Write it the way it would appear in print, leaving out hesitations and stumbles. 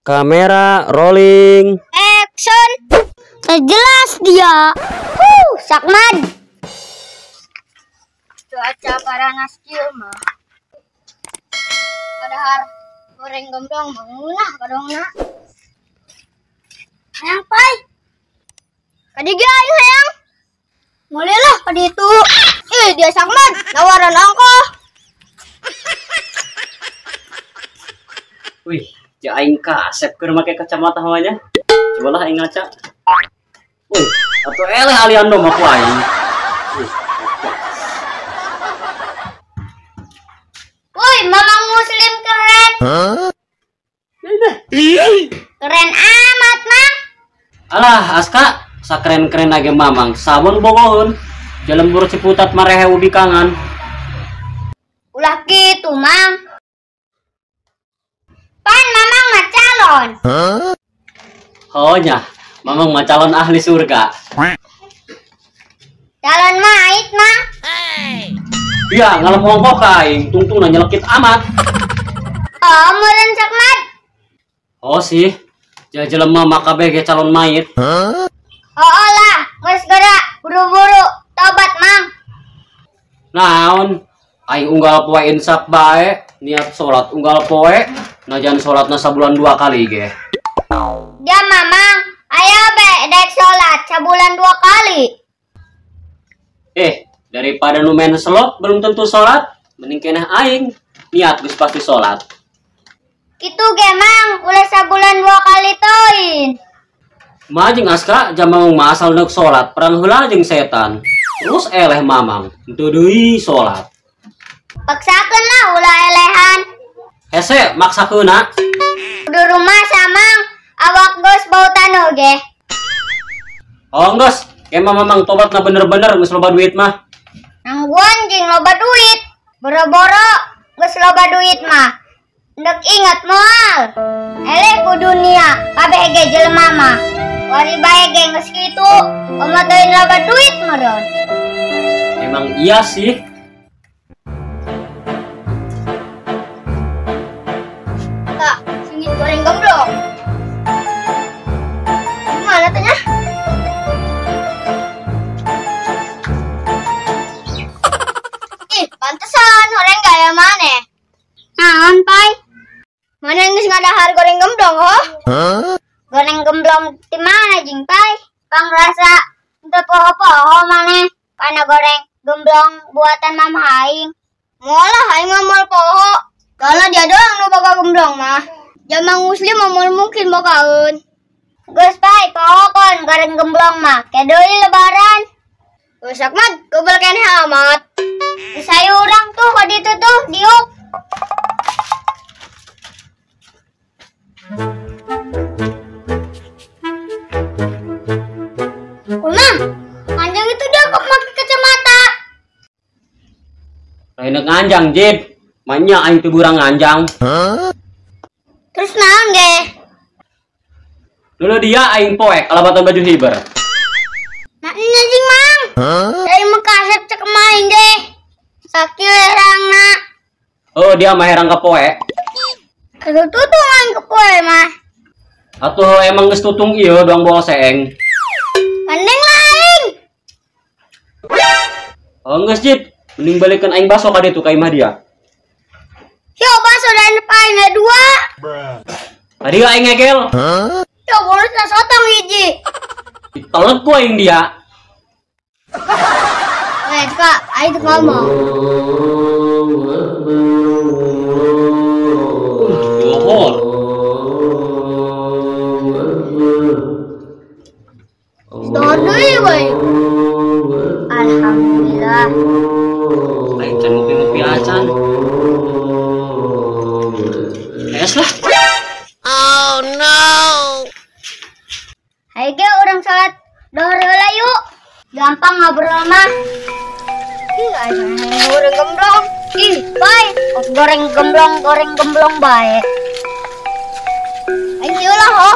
Kamera rolling. Action. Jelas dia. Sakman. Cuaca paranas kieu mah. Padahal goreng gemblong mangunah kadongna. Hayang pai. Kadi ge aing hayang. Mulai lah kadi itu. Dia Sakman nawaran ongkoh. Wih, ja aing kasep keur make kacamata hawanya. Cobalah aing ngaca. Wih, atuh eleh aliando mah ku aing. Woi, mamang muslim keren. Hah? Keren amat, Mang. Alah, Aska, sakeren-keren lagi mamang. Sabun bogoheun. Jalembur Ciputat marehe ubi kangan. Ulah kitu, Mang. Pan mamang mah calon. Huh? Oh nya, mamang mah calon ahli surga. Calon mait, Mang. Iya, ngalem ongkoh ka aing, tungtungna nyelekit amat. Oh, meureun Sakmat. Oh sih, ja jelema mah kabeh ge calon mayit. Huh? Oh lah, geus geura buru-buru tobat, Mang. Naon? Aing unggal poe insaf bae, niat salat unggal poe, najan salatna sabulan 2 kali ge. Ya mamang, ayo be dek salat sabulan 2 kali. Daripada nu main slot belum tentu salat, mending keneh aing niat geus pasti salat. Kitu ge Mang, ulah sabulan 2 kali teuing. Mah jeung Aska jamang mah asal neuk salat, perang heula jeung setan. Terus eleh mamang, henteu deui salat. Paksakeun lah ulah elehan. Hese maksakeunna. Kudu rumah samang awak geus bau taneuh ge. Oh geus, emang mamang tobatna bener-bener geus loba duit mah. Nangguan jeung loba duit. Boro-boro geus loba duit mah. Ndek ingat moal. Eleh ku dunia kabeh ge jelema mah. Wari bae ge geus kitu, komo teuing loba duit meureun. Emang iya sih. Singit goreng gemblong. Gimana tanya? Ih, pantesan orang gaya mana? Naon, Pai? Mana yang geus ngadahar goreng gemblong, ho? Huh? Goreng gemblong di mana jeung, Pai? Pang rasa teu poho-poho maneh kana goreng gemblong buatan mama aing. Moal aing mah moal poho. Kalau dia doang nu boga gemblong mah. Jamang muslim mah mungkin bogaeun. Geus Pai, poho kon goreng gemblong mah. Ke deui lebaran. Geus Akmat, kebel keneh amat. Geus hayu urang tuh ka ditu tuh diuk. Nah, panjang itu dia kok pakai kacamata. Lain nganjang, Jid. Manya aing teu burang nganjang. Huh? Terus naon ge? Dulu dia aing poek alabatan baju hiber. Nah, anjing Mang. Huh? Aing mah kasep cek main ge. Sakieu herangna. Oh, dia mah herang ka poek. Aduh tutung aing ke poe mah. Atuh emang geus tutung ieu doang bawa seeng. Gandeng lah aing. Oh, geus Jid, mending balikeun aing baso ka ditu ka imah dia. Yo baso dan aing 2. Tadi aing ngegel. Huh? Yo bonusna sotong hiji. Ditelek ku aing dia. Kak, aing teu ngomong. Johor. Johor deui we. Alhamdulillah. Aing can ngopi-ngopi acan. Es lah. Oh no. Hayu ge urang salat dohor heula yuk. Gampang ngobrol mah. Ih, aing goreng gemblong. Ih, bae. Goreng gemblong bae. Aing ieu lah ho.